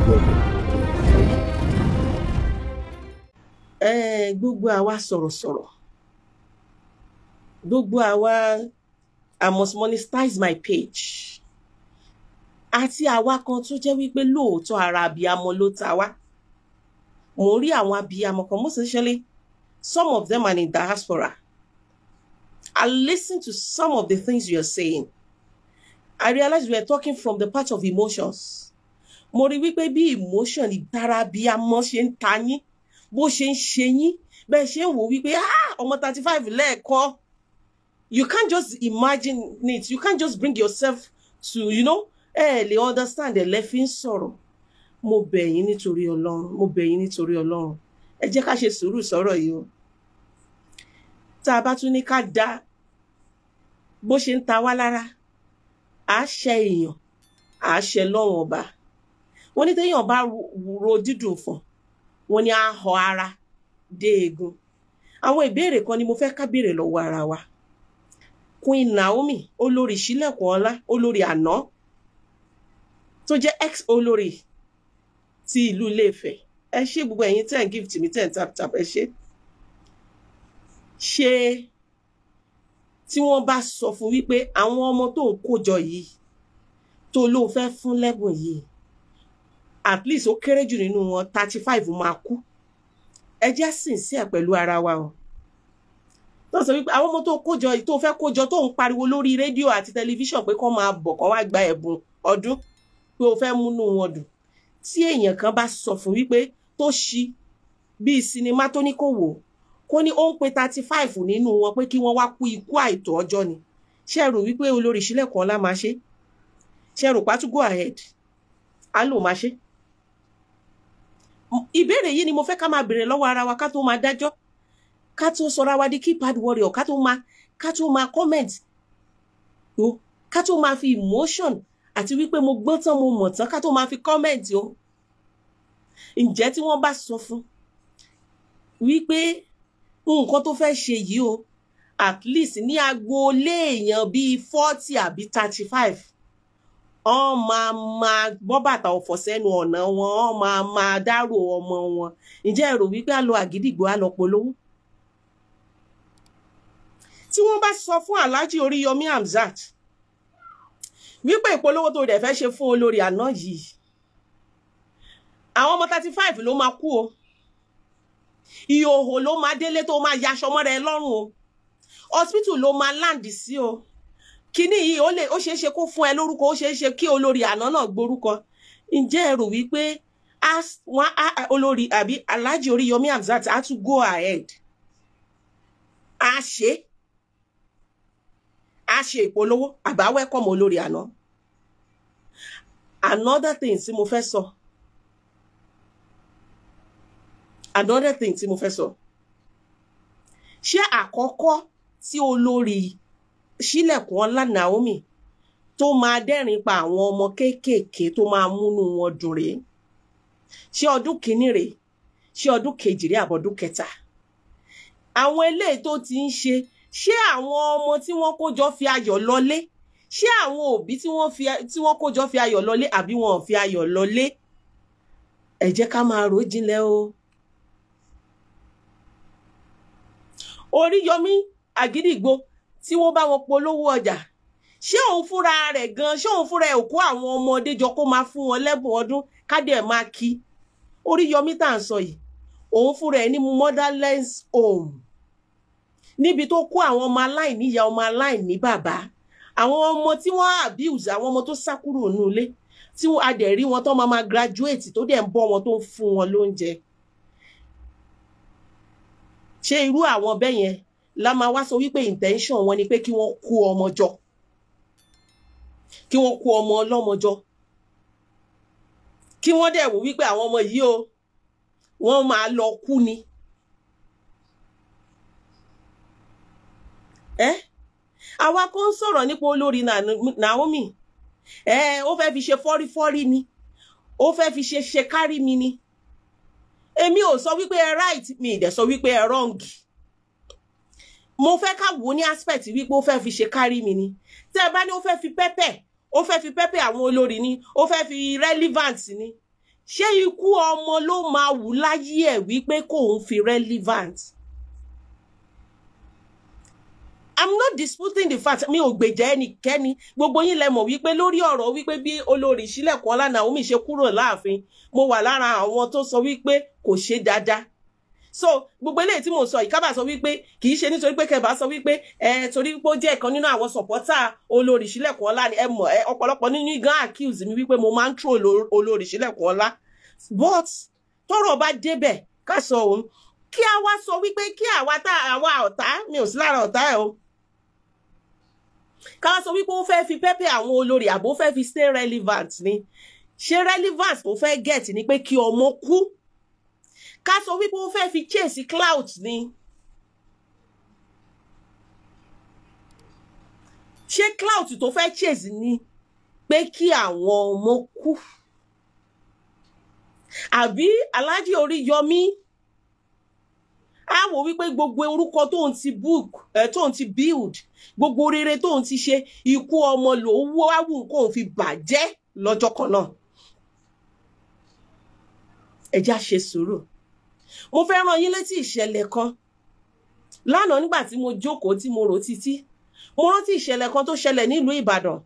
Welcome. Gbogbo àwa sọ̀rọ̀sọ̀rọ̀, gbogbo àwa I must monetize my page, àti àwa kan tó jẹ́ wípé lóòótọ́ ara abiyamọ ló ta wá. Mo rí àwọn abiyamọ kan, most especially some of them are in diaspora. I listen to some of the things you are saying. I realize we are talking from the part of emotions. Mo rí wípé bí emotion ìtara abiyamọ ṣe ń ta yín, bó ṣe ń ṣe yín, bẹ́ẹ̀ ṣe ń wò wípé ọmọ 35 lẹ́ẹ̀kan. You can't just imagine it. You can't just bring yourself to, you know, ẹ lè understand ẹ lẹ́fí ń sọ̀rọ̀. Mo bẹ̀ yín nítorí Ọlọ́run, mo bẹ̀ yín nítorí Ọlọ́run. Ẹ jẹ́ ká ṣe sùúrù sọ̀rọ̀ yìí o. Tá a bá tún ní ká dá bó ṣe ń ta wá lára, à ṣe èèyàn, à ṣe lọ́wọ́n ọba. Wọ́n ní téèyàn bá ro dídùn fún, wọ́n ní á họ ara dé egun. Àwọn ìbéèrè kan ni mo fẹ́ ká béèrè lọ́wọ́ ara wa. Queen Naomi, olórí Ṣílẹ̀kùnọlá, olórí àná tó jẹ́ ex olórí ti ìlú Ilé-Ifẹ̀. Ẹ ṣé gbogbo ẹ̀yin tẹ́ ń gift mi, tẹ́ ń tap tap, ẹ ṣé. Ṣé tí wọ́n bá sọ fún wípé àwọn ọmọ tó ń kójọ yìí tó ló fẹ́ fún lẹ́bùn yìí, at least ó kéré jù nínú wọn 35 máa kú. Ẹ jẹ́ sincere pẹ̀lú ara wa o. Tó sọ wípé àwọn ọmọ tó kójọ yìí tó fẹ́ kójọ tó ń pariwo lórí rédíò àti tẹlifíṣàn pé kó máa bọ̀ kó wá gba ẹ̀bùn ọdún, pé o fẹ́ múnú wọn dùn. Tí èèyàn kan bá sọ fún wípé tó ṣí bíi sinimá tó ní kò wò, kó ní ó ń pe 35 nínú wọn pé kí wọ́n wá kú ikú àìtó ọjọ́ ni. Ṣé ẹ rò wípé olórí Ṣílẹ̀kùnọlá máa ṣe? Ṣé ẹ rò pátú go ahead á lò máa ṣe? Ìbéèrè yìí ni mo fẹ́ ká máa béèrè lọ́wọ́ ara wa ká tó máa dájọ́, ká tó sọra wa di keypad warrior, ká tó máa comment o, ká tó máa fi emotion àti wípé mo gbọ́n tán mo mọ̀ tán, ká tó máa fi comment o. Ǹjẹ́ tí wọ́n bá sọ fún wípé nǹkan tó fẹ́ ṣe yìí o, at least ní agboolé èèyàn bíi 40 àbí 35, wọ́n máa máa bọ́ bàtà ọ̀fọ̀ sẹ́nu ọ̀nà wọn, wọ́n máa máa dárò ọmọ wọn. Ǹjẹ́ ẹ rò wípé á lọ Àgídìgbò á lọ polówó? Tí wọ́n bá sọ fún Alhaji Oríyọmí Hamzat wípé ìpolówó tó dẹ̀ fẹ́ ṣe fún olórí àná yìí, àwọn ọmọ 35 ló máa kú o, ìhòòhò ló máa délé tó máa yaṣọ mọ́ra ẹ lọ́rùn o, hospital ló máa land sí o, kíní yìí ó ṣeé ṣe kó fún ẹ lórúkọ, ó ṣeé ṣe kí olórí àná náà gborúkọ. Ǹjẹ́ ẹ rò wípé olórí àbí Alhaji Oríyọmí Hamzat á tún go ahead, á ṣe ìpolówó àbá welcome olórí àná? Another thing tí mo fẹ́ sọ, another thing tí mo fẹ́ sọ, ṣé àkọ́kọ́ tí olórí Ṣílẹ̀kùnọlá Naomi tó máa dẹ́rìn pa àwọn ọmọ kéékèèké tó máa múnú wọn dùn rèé? Ṣé ọdún kìíní rèé? Ṣé ọdún kejì rèé àbọ̀dún kẹta? Àwọn eléyìí tó ti ń ṣe, ṣé àwọn ọmọ tí wọ́n kó jọ fi ayọ̀ lọlé? Ṣé àwọn òbí tí wọ́n kó jọ fi ayọ̀ lọlé àbí wọn ò fi ayọ̀ lọlé? Ẹ jẹ́ ká máa rò jinlẹ̀ o. Oríyọmí Àgídìgbò tí wọ́n bá wọn polówó ọjà, ṣé òun fúnra rẹ̀ gan, ṣé òun fúnra ẹ̀ kó àwọn ọmọdé jọ kó máa fún wọn lẹ́bùn ọdún kádẹ ẹ̀ máa kí? Oríyọmí tá à ń sọ yìí, òun fúnra ẹ̀ ní motherless home, níbi tó kó àwọn ọmọ aláìní ìyá, ọmọ aláìní bàbá, àwọn ọmọ tí wọ́n abuse, àwọn ọmọ tó sá kúrò nínú ilé, tí a dẹ̀ rí wọn tó máa graduate tó dẹ̀ ń bọ́ wọn tó ń fún wọn lóúnjẹ. Ṣé irú àwọn bẹ́ẹ̀ yẹn la máa wá sọ wípé intention wọn ni pé kí wọ́n kó ọmọ jọ, kí wọ́n kó ọmọ ọlọ́mọ jọ, kí wọ́n dẹ̀ wò wípé àwọn ọmọ yìí o, wọ́n máa lọ kú ni? Àwa kò ń sọ̀rọ̀ nípa olórí Naomi. Ó fẹ́ fi ṣe fọ́rífọ́rí ni, ó fẹ́ fi ṣe ṣe kárí mi ni. Èmi ò sọ wípé ẹ right, mi ì dẹ̀ sọ wípé ẹ wrong. Mo fẹ́ ká wò ní aspect wípé ó fẹ́ fi ṣe kárí mi ni. Tẹ́ ẹ bá ní ó fẹ́ fi pẹ́pẹ́, ó fẹ́ fi pẹ́pẹ́ àwọn olórí ni, ó fẹ́ fi relevant ni. Ṣé ikú ọmọ ló máa wù láyé ẹ̀ wípé kóun fi relevant? I'm not disputing the fact, mi ò gbèjà ẹnikẹ́ni. Gbogbo yín lẹ mọ̀ wípé lórí ọ̀rọ̀ wípé bí olórí Ṣílẹ̀kùnọlá Naomi ṣe kúrò láàfin, mo wà lára àwọn tó sọ wípé kò ṣe dáadáa. So gbogbo eléyìí tí mo sọ yìí, kábà sọ wípé kì í ṣe nítorí pé kẹbà sọ wípé ẹ torí pé ó jẹ́ ìkan nínú àwọn supporter olórí Ṣílẹ̀kùnọlá ni. Ẹ mọ̀ ẹ ọ̀pọ̀lọpọ̀ nínú gan accuse mi wípé mo máa ń troll olórí Ṣílẹ̀kùnọlá, but tọ́rọ̀ bá débẹ̀ ká sọ òun, kí a wá sọ wípé kí àwa tá àwa ọ̀tá, mi ò sí lára ọ̀tá ẹ o, ká wá sọ wípé ó fẹ́ fi pẹ́pẹ́ àwọn olórí àbó fẹ́ fi stay relevant ni. Ṣé relevant tó fẹ́ get ni pé kí ọmọ kú? Ká sọ wípé ó fẹ́ fi chase clout ni. Ṣé clout tó fẹ́ chase ni pé kí àwọn ọmọ kú? Àbí Alhaji Oríyọmí á wò wípé gbogbo orúkọ tóun ti book tóun ti build, gbogbo rere tóun ti ṣe, ikú ọmọ lòun wá wù kóun fi bàjẹ́ lọ́jọ́ kan náà. Ẹ já ṣe sùúrù. Mo fẹ́ rán yín létí ìṣẹ̀lẹ̀ kan lánàá nígbà tí mo jókòó tí mo rò títí. Mo rántí ìṣẹ̀lẹ̀ kan tó ṣẹlẹ̀ nílùú Ìbàdàn.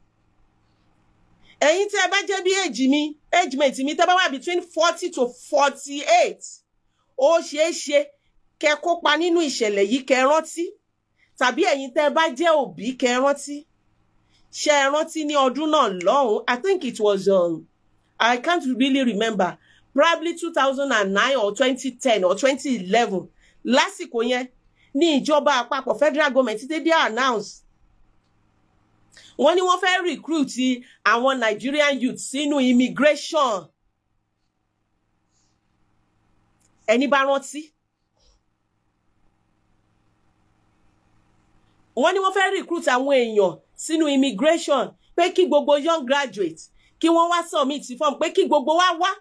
Ẹ̀yin tí ẹ bá jẹ́ bí age mi, age mate mi, tẹ́ bá wà between 40 to 48, ó ṣeé ṣe kẹ́ kópa nínú ìṣẹ̀lẹ̀ yìí, kẹ́ rántí, tàbí ẹ̀yin tẹ́ bá jẹ́ òbí kẹ́ rántí. Ṣé ẹ rántí ní ọdún náà lọ́hùn? I think it was I can't really remember, probably 2009 or 2010 or 2011. Lásìkò yẹn ní ìjọba àpapọ̀, federal government, dédé announce, wọ́n ní wọ́n fẹ́ recruit àwọn Nigerian youth sínú immigration. Ẹni bá rántí, wọ́n ní wọ́n fẹ́ recruit àwọn èèyàn sínú immigration, pé kí gbogbo young graduate kí wọ́n wá submit form, pé kí gbogbo wa wá.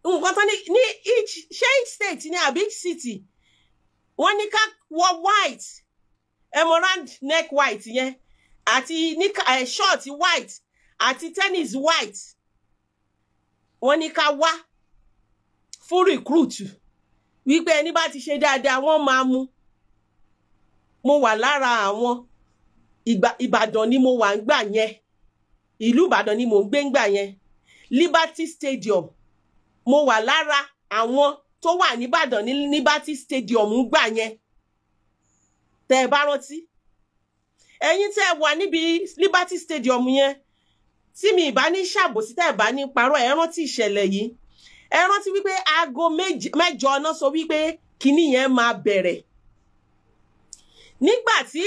Nǹkan tán ní each, ṣé each state ní àbí each city, wọ́n ní ká wọ white, emerald neck white yẹn, àti ní short white, àti tennis white. Wọ́n ní ká wá fún recruit, wípé ẹni bá ti ṣe dáadáa, wọ́n máa mú. Mo wà lára àwọn. Ìbàdàn ni mo wà ń gbà yẹn, ìlú Ìbàdàn ni mo ń gbé ń gbà yẹn. Liberty Stadium, mo wà lára àwọn tó wà nìbàdàn ní Liberty Stadium ń gbà yẹn. Tẹ́ ẹ bá rántí, ẹ̀yin tẹ́ ẹ wà níbi Liberty Stadium yẹn, tí mi ìbá ní ṣàbòsí, tẹ́ ẹ bá ní parọ́, ẹ rántí ìṣẹ̀lẹ̀ yìí. Ẹ rántí wípé aago 8 náà sọ wípé kinní yẹn máa bẹ̀rẹ̀. Nígbà tí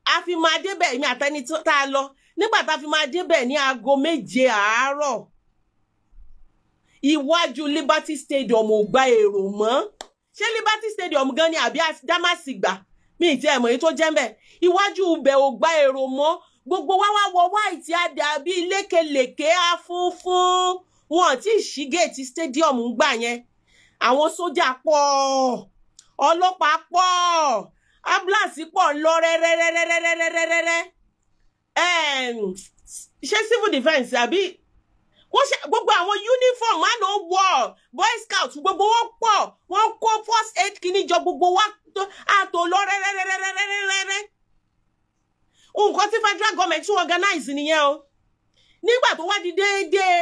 a fi máa débẹ̀, èmi àtẹni tá a lọ, nígbà tá a fi máa débẹ̀ ní aago 7 àárọ̀, iwájú Liberty Stadium ò gba èrò mọ́. Ṣé Liberty Stadium gan ni àbí Dámàsìgbà? Mi ì tí ẹ̀ mọ̀ èyí tó jẹ́ mbẹ̀. Iwájú ibẹ̀ ò gba èrò mọ́. Gbogbo wa wá wọ white, àdàbí lékelèké afúnfún. Wọn tí ì ṣí géètì stadium ń gbà yẹn. Àwọn sójà pọ̀, ọlọ́pàá pọ̀, ambulance pọ̀ lọ rẹ́rẹ́rẹ́rẹ́rẹ́rẹ́rẹ́. Ṣé civil defence àbí wọ́n ṣe gbogbo àwọn uniform man o war, boy scout, gbogbo wọn pọ̀. Wọ́n kó first aid kìíní jọ, gbogbo wa àtò lọ rẹ́rẹ́rẹ́rẹ́rẹ́rẹ́. Nǹkan tí federal government tún organize nìyẹn o. Nígbà tó wá di déédéé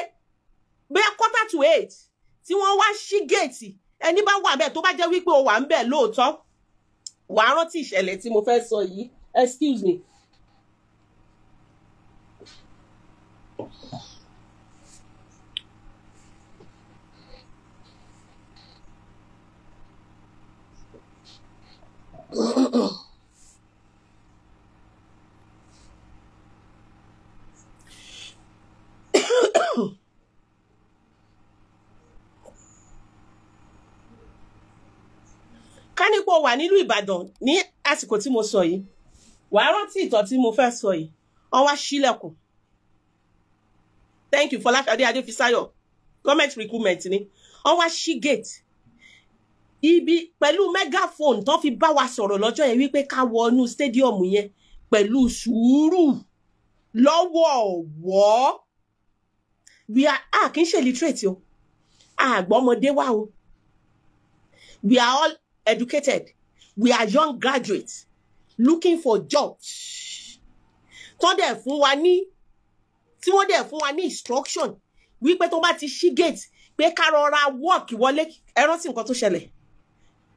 bóyá 7:45 tí wọ́n wá ṣí géètì, ẹni bá wà bẹ́ẹ̀, tó bá jẹ́ wípé o wà ń bẹ̀ lóòótọ́, wàá rántí ìṣẹ̀lẹ̀ tí mo fẹ́ sọ yìí. Excuse me. Ká ní kó wà nílùú Ìbàdàn ní àsìkò tí mo sọ yìí, wàá rántí ìtàn tí mo fẹ́ sọ yìí. Wọ́n wá ṣílẹ̀kùn. Thank you, Fọláṣadé Adéfisáyọ̀. Government recruitment ni. Wọ́n wá ṣí gate ibi pẹ̀lú megaphone tó fi bá wa sọ̀rọ̀ lọ́jọ́ yẹn wípé ká wọnú stadium yẹn pẹ̀lú sùúrù lọ́wọ́ọ̀wọ́. We are, a kì í ṣe illiterate o, Àgbọ̀mọdé wà o. We are all educated. We are young graduates looking for jobs. Tó dẹ̀ fún wa ní, tí wọ́n dẹ̀ fún wa ní instruction wípé tó bá ti ṣí gate, pé ká rọra walk wọlé. Ẹ rántí nǹkan tó ṣẹlẹ̀?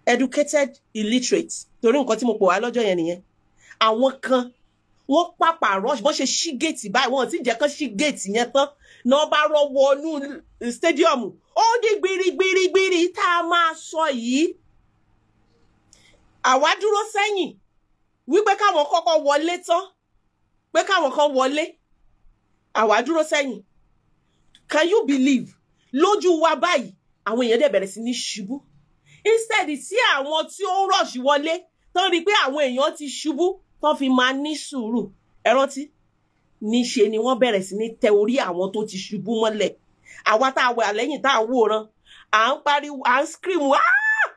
Educated illiterate, torí nǹkan tí mo pò wá lọ́jọ́ yẹn nìyẹn. Àwọn kan, wọ́n pàpà rush. Bọ́n ṣe ṣí gate báyìí, wọ́n ti jẹ́ kán ṣí gate yẹn tán náà, bá rọ́ wọnú stadium. Ó di gbirigbirigbiri tá a máa sọ yìí. Àwa dúró sẹ́yìn wípé káwọn kọ́kọ́ wọlé tán, pé káwọn kan wọlé. Àwa dúró sẹ́yìn. Can you believe? Lójú wa báyìí, àwọn èèyàn dẹ̀ bẹ̀rẹ̀ sí ní ṣubú. Instead tí àwọn tí ó ń rush wọlé tán rí i pé àwọn èèyàn ti ṣubú, tán fi máa ní sùúrù, ẹ rántí, níṣe ni wọ́n bẹ̀rẹ̀ sí ní tẹ orí àwọn tó ti ṣubú mọ́lẹ̀. Àwa tá a wà lẹ́yìn, tá a wòran, à ń pariwo, à ń scream, ah!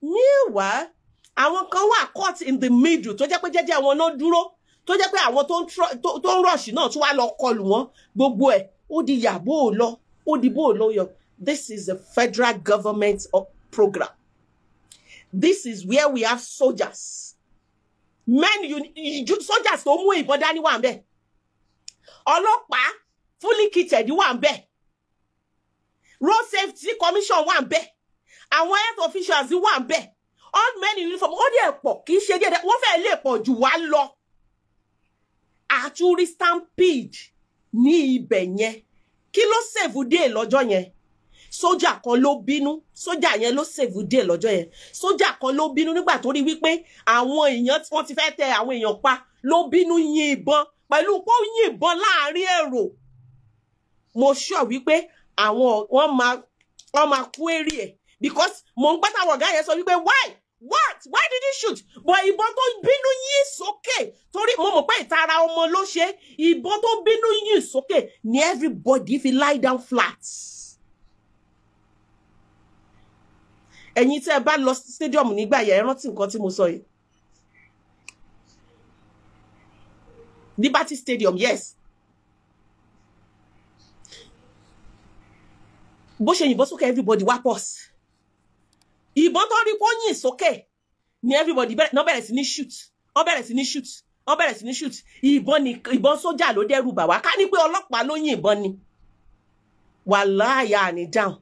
Meanwhile, àwọn kan wà caught in the middle, tó jẹ́ pé jẹ́jẹ́ wọn náà dúró, tó jẹ́ pé àwọn tó ń rush náà tún wá lọ kọlù wọn. Gbogbo ẹ̀, ó di yàbó ò lọ, ó di bó ò lọ yọ. This is a federal government program. This is where we have soldiers, men, you, soldiers tó mú ìbọn dání wà ń bẹ̀, ọlọ́pàá fully kitted wà ń bẹ̀, Road Safety Commission wà ń bẹ̀, àwọn health officials wà ń bẹ̀, all men in uniform. Ó dẹ̀ pọ̀, kì í ṣe díẹ̀, wọ́n fẹ́ẹ́ lè pọ̀ jù wá lọ. Àtúrí stampede ní ibẹ̀ yẹn. Kí ló save day lọ́jọ́ yẹn? Sójà kan ló bínú. Sójà yẹn ló save day lọ́jọ́ yẹn. Sójà kan ló bínú nígbà tó rí wípé àwọn èèyàn tí wọ́n ti fẹ́ tẹ àwọn èèyàn pa, ló bínú yin ìbọn. Pẹ̀lú pé ó yin ìbọn láàrin èrò, mo sure wípé àwọn wọ́n máa kú èrè ẹ̀, because mo ń gbọ́ táwọn ọ̀gá yẹn sọ wípé, "Why? What? Why did you shoot?" But ìbọn tó bínú yín sókè, torí mo mọ̀ pé ìtara ọmọ ló ṣe, ìbọn tó bínú yín sókè ni everybody fi lie down flat. Ẹ̀yin tẹ́ ẹ bá lọ stadium nígbà yẹn, ẹ rántí nǹkan tí mo sọ yìí. Liberty Stadium, yes. Bó ṣe yìnbọn sókè, everybody wá pause. Ìbọn tó rí kó yìn sókè ni everybody náà bẹ̀rẹ̀ sí ní shoot. Wọ́n bẹ̀rẹ̀ sí ní shoot, wọ́n bẹ̀rẹ̀ sí ní shoot. Ìbọn ni, ìbọn sójà ló dẹ́rù bà wá. Ká ní pé ọlọ́pàá ló yìnbọn ni, wàláyà ní down.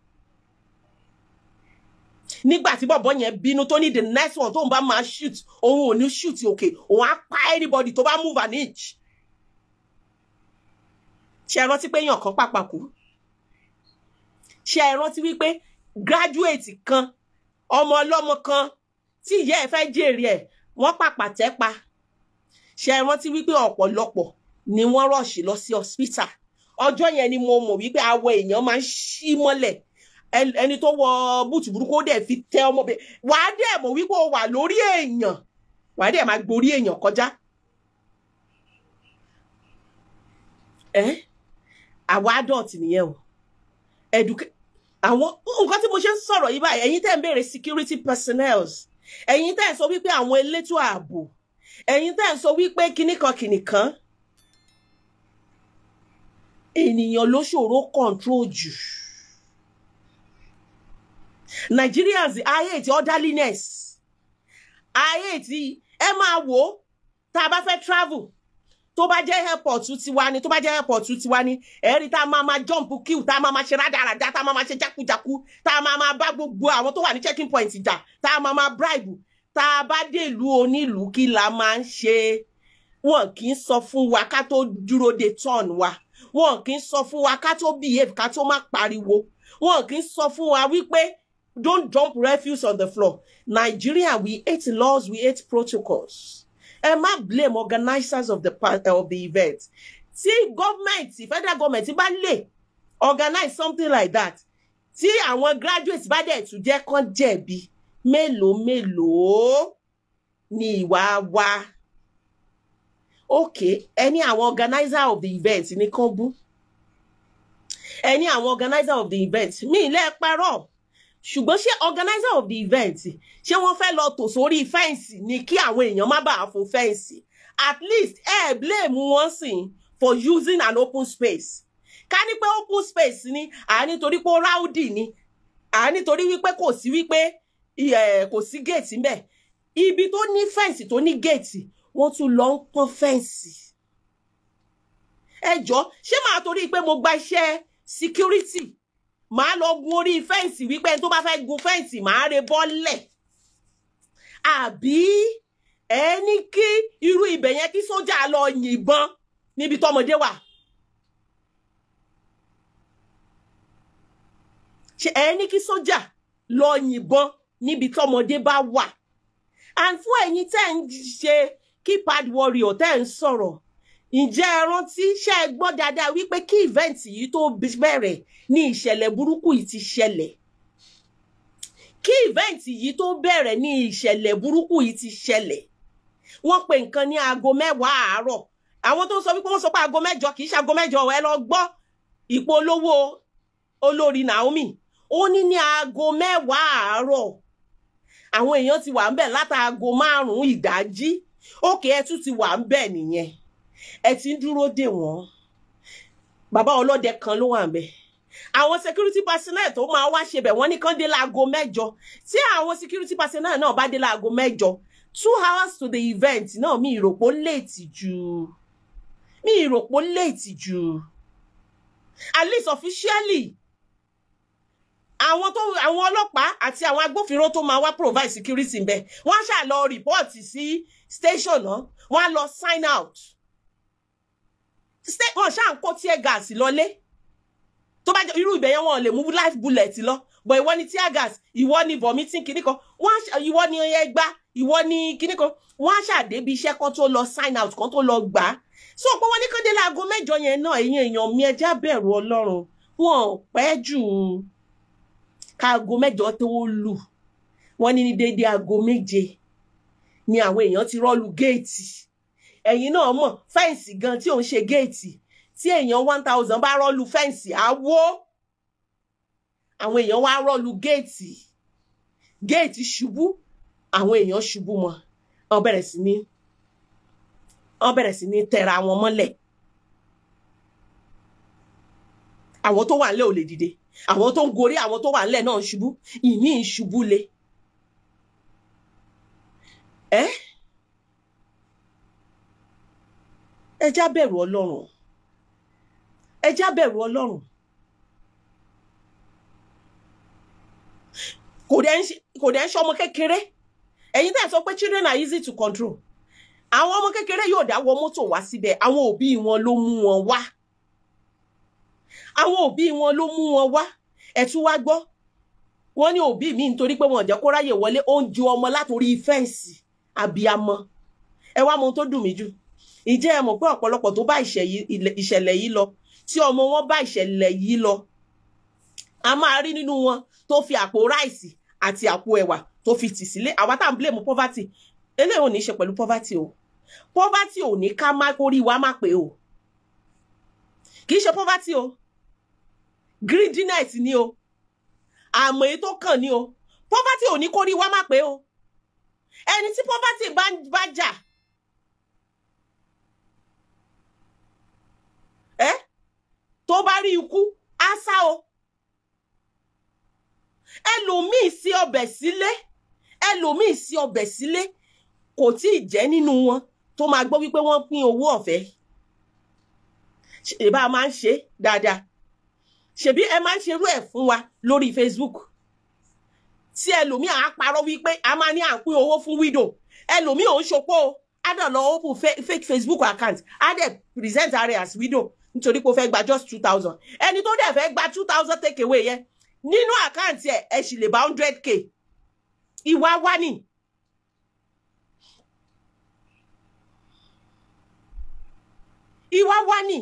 Nígbà tí bọ̀bọ̀ yẹn bínú, tó ní the next one tóun bá máa shoot, òun ò ní shoot òkè, òun á pa anybody tó bá move an inch. Ṣe ẹ rántí pé èèyàn kan pàpà kú? Ṣe ẹ rántí wípé graduate kan, ọmọ ọlọ́mọ kan tí ìyá ẹ̀ fẹ́ jèrè ẹ̀, wọ́n pàpà tẹ́ pa? Ṣe ẹ rántí wípé ọ̀pọ̀lọpọ̀ ni wọ́n rush lọ sí hospital? Ọjọ́ yẹn ni mo mọ̀ wípé awọ èèyàn máa ń ṣí mọ́lẹ̀. Ẹni tó wọ búùtù burúkú, ó dẹ̀ fi tẹ ọmọ bẹ́ẹ̀, wàá dẹ̀ mọ̀ wípé o wà lórí èèyàn, wàá dẹ̀ máa gborí èèyàn kọjá. Ẹ àwa adult nìyẹn o. Àwọn nǹkan tí mo ṣe ń sọ̀rọ̀ yìí báyìí, ẹ̀yin tẹ́ ń béèrè security personnels, ẹ̀yin tẹ́ ń sọ wípé àwọn elétò ààbò, ẹ̀yin tẹ́ ń sọ wípé kinní kan kinní kan, ènìyàn ló ṣòro control jù. Nigerians, I hate orderliness. I hate. Ẹ máa wò ó, tá a bá fẹ́ travel, tó bá jẹ́ airport tiwa ni, tó bá jẹ́ airport tiwa ni, ẹ̀rí tá a máa máa jump queue, tá a máa máa ṣe rádaràda, tá a máa máa ṣe jákujàku, tá a máa máa bá gbogbo àwọn tó wà ní checking point jà, tá a máa máa bribe. Tá a bá dé ìlú onílùú, kí la máa ń ṣe? Wọn kì í sọ fún wa ká tó dúró de turn wa. Wọn kì í sọ fún wa ká tó behave, ká tó má pariwo. Wọn kì í sọ fún wa wípé don't dump refuse on the floor. Nigeria, we hate laws, we hate protocols. Ẹ má blame organizers of the event. Tí government, federal government bá lè organize something like that, tí àwọn graduates bá dẹ̀ tún jẹ́ kán jẹ̀bi, mélòó mélòó ni ìwà wa? Okay, ẹni àwọn organizer of the event ní kán bú, ẹni àwọn organizer of the event mi ilé parọ́. Ṣùgbọ́n ṣé organizer of the event, ṣé wọ́n fẹ́ lọ tò sórí fence ni kí àwọn èèyàn má bàa fò fence? At least ẹ blame wọn sìn for using an open space. Ká ní pé open space ni à, nítorí pé ó rowdy ni. À nítorí wípé kò sí wípé kò sí géètì ńbẹ̀. Ibi tó ní fence tó ní géètì, wọ́n tún lọ ń pọ́n fence. Ẹ jọ, ṣé màá torí pé mo gba iṣẹ́ security, màá lọ gun orí fence wípé ẹni tó bá fẹ́ gun fence màá re bọ́lẹ̀? Àbí ẹ ní kí irú ibẹ̀ yẹn kí sójà lọ yìnbọn níbi tọmọdé wà? Ṣé ẹ ní kí sójà lọ yìnbọn níbi tọmọdé bá wà? And fún ẹ̀yin tẹ́ ń ṣe keypad warrior, tẹ́ ń sọ̀rọ̀, ǹjẹ́ ẹ rántí, ṣé ẹ gbọ́ dáadáa wípé kí event yìí tó bẹ̀rẹ̀ ní ìṣẹ̀lẹ̀ burúkú yìí ti ṣẹlẹ̀? Kí event yìí tó bẹ̀rẹ̀ ní ìṣẹ̀lẹ̀ burúkú yìí ti ṣẹlẹ̀. Wọ́n pe nǹkan ní aago 10 àárọ̀. Àwọn tó ń sọ wípé wọ́n sọ pé aago 8, kì í ṣe aago 8. Ẹ lọ gbọ́ ìpolówó olórí Naomi, ó ní ní aago 10 àárọ̀. Àwọn èèyàn ti wà ń bẹ̀ látaago 5 ìdájí. Òkè, ẹ tún ti wà ń bẹ̀ nìyẹn, ẹ ti ń dúró dè wọ́n. Bàbá ọlọ́dẹ kan ló wà ń bẹ̀. Àwọn security personnel tó máa wá ṣe bẹ̀, wọ́n ní kán dé láago 8. Tí àwọn security personnel náà bá dé láago 8, 2 hours to the event náà, mi ìròpó late jù, mi ìròpó late jù. At least officially, àwọn tó àwọn ọlọ́pàá àti àwọn agbófinró tó máa wá provide security ń bẹ, wọ́n á ṣáà lọ report sí station náà, wọ́n á lọ sign out. Wọ́n ṣáà ń kó tear gas lọlé. Tó bá jẹ́ irú ibẹ̀ yẹn, wọn lè mú live bullet lọ, but ìwọ ni tear gas, ìwọ ni vomiting kinní kan, wọ́n ìwọ ni ẹgbá, ìwọ ni kinní kan. Wọ́n á ṣàdébi iṣẹ́ kan tó lọ sign out, kan tó lọ gbà á. So pé wọ́n ní kán dé láago 8 yẹn náà, ẹ̀yin èèyàn mi, ẹ já bẹ̀rù Ọlọ́run. Wọn ò pẹ́ jù káago 8 tó lù. Wọ́n ní ní déédéé aago 7 ni àwọn èèyàn ti rọ́ọ̀lù géètì. Ẹ̀yin náà mọ̀, fence gan tí òun ṣe géètì, tí èèyàn 1,000 bá rọ́ọ̀lù fence, á wó. Àwọn èèyàn wá rọ́ọ̀lù géètì, géètì ṣubú, àwọn èèyàn ṣubú mọ́. Wọ́n bẹ̀rẹ̀ sí ní tẹra wọn mọ́lẹ̀. Àwọn tó wà nílẹ̀ ò lè dìde, àwọn tó ń gorí àwọn tó wà nílẹ̀ náà ń ṣubú, ìmí ń ṣubú le. Ẹ já bẹ̀rù Ọlọ́run, ẹ já bẹ̀rù Ọlọ́run. Kò dẹ̀ ń ṣe ọmọ kékeré. Ẹ̀yin tẹ́ ẹ̀ sọ pé children are easy to control, àwọn ọmọ kékeré yóò dá wọ mọ́tò wá síbẹ̀. Àwọn òbí wọn ló mú wọn wá, àwọn òbí wọn ló mú wọn wá. Ẹ tún wá gbọ́, wọ́n ní òbí mi, nítorí pé wọn ò jẹ́ kó ráyè wọlé, ó ń ju ọmọ látòrí fence. Àbíamọ, ẹ wá mọ ohun tó dùn mí jù? Ìjẹ́ ẹ mọ̀ pé ọ̀pọ̀lọpọ̀ tó bá ìṣẹ̀lẹ̀ yìí lọ, tí ọmọ wọn bá ìṣẹ̀lẹ̀ yìí lọ, a máa rí nínú wọn tó fi àpò rice àti àpò ẹ̀wà tó fi tì sílé. Àwa tá à ń blame poverty, eléyìí ò ní ṣe pẹ̀lú poverty o. Poverty ò ní ká má kórí wa má pé o. Kì í ṣe poverty o, greediness ni o. Àmọ́ èyí tó kàn ní o, poverty ò ní kórí wa má pé o. Ẹni tí poverty bá jà, ẹ tó bá rí ikú, á sá o. Ẹlòmíì sí ọbẹ̀ sílé, ẹlòmíì sí ọbẹ̀ sílé, kò tí ì jẹ́ nínú wọn tó máa gbọ́ wípé wọ́n pín owó ọ̀fẹ́. Ṣèbá máa ń ṣe dáadáa, ṣèbí ẹ máa ń ṣerú ẹ̀ fún wa lórí Facebook, tí ẹlòmíì á parọ́ wípé a máa ní à ń pín owó fún widow. Ẹlòmíì ò ń ṣopó o, á dẹ̀ lọ open fake Facebook account, á dẹ̀ present ara as widow nítorí pé ó fẹ́ gba just 2,000. Ẹni tó dẹ̀ fẹ́ gba 2,000 take away yẹn, nínú account ẹ̀, ẹ sì lè bá 100K. Ìwà wa ni. Ìwà wa ni.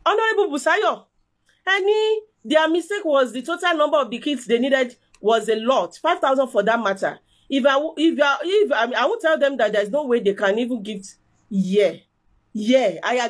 Honourable Busayo, ẹni their mistake was the total number of the kids they needed was a lot, 5,000 for that matter. If I, if I, I would tell them that there's no way they can even give. Yeah, I